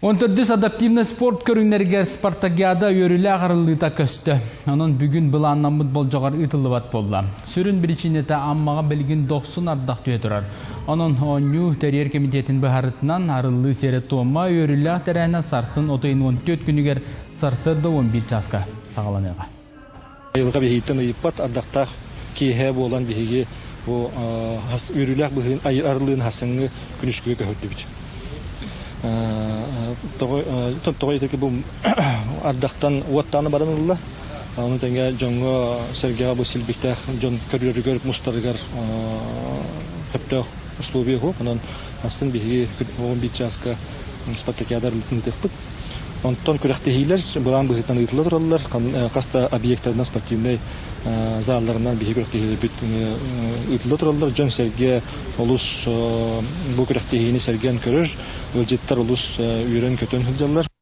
Он төрдүс адаптивнай спорт көрүҥнэригэр спартакиада үөрүүлээх арыллыыта көстө. Онон бүгүн былааннаммыт болдьоҕор ыытыллыбат буолла. Сүрүн биричиинэтэ Аммаҕа билигин дохсун ардах түһэ турар. Онон оонньуу тэрийэр кэмитиэтин быһаарытынан арыллыы сиэрэ-туома үөрүүлээх тэрээһинэ сарсын 34 күнүгэр сарсыарда 11 чааска саҕаланыаҕа. Айылҕа биһигиттэн ыйыппат ардахтаах киэһэ буолан биһиги бу үөрүүлээх быһыын арыллыын хасыҥҥы күнүскүгэ көһөрдүбүт. Тоҕо итики бу ардахтан уоттааны баран ылла. Ону тэҥэ дьоҥҥо сэргэҕэ бу силбиктээх дьон көрүлэригэр мустарыгар сөптөөх условия суох. Онон астын биһиги 11 чааска спартакиада арыллытын ыытыахпыт. Онтон күрэхтэһиилэр былаан быһыытынан ыытылла тураллар. Хас да объектарынан спортивнай залларынан биһиги күрэхтэһиилэрбит ыытылла тураллар. Дьон-сэргэ олус бу күрэхтэһиини сэргээн көрөр, ыалдьыттар олус үөрэн-көтөн сылдьаллар.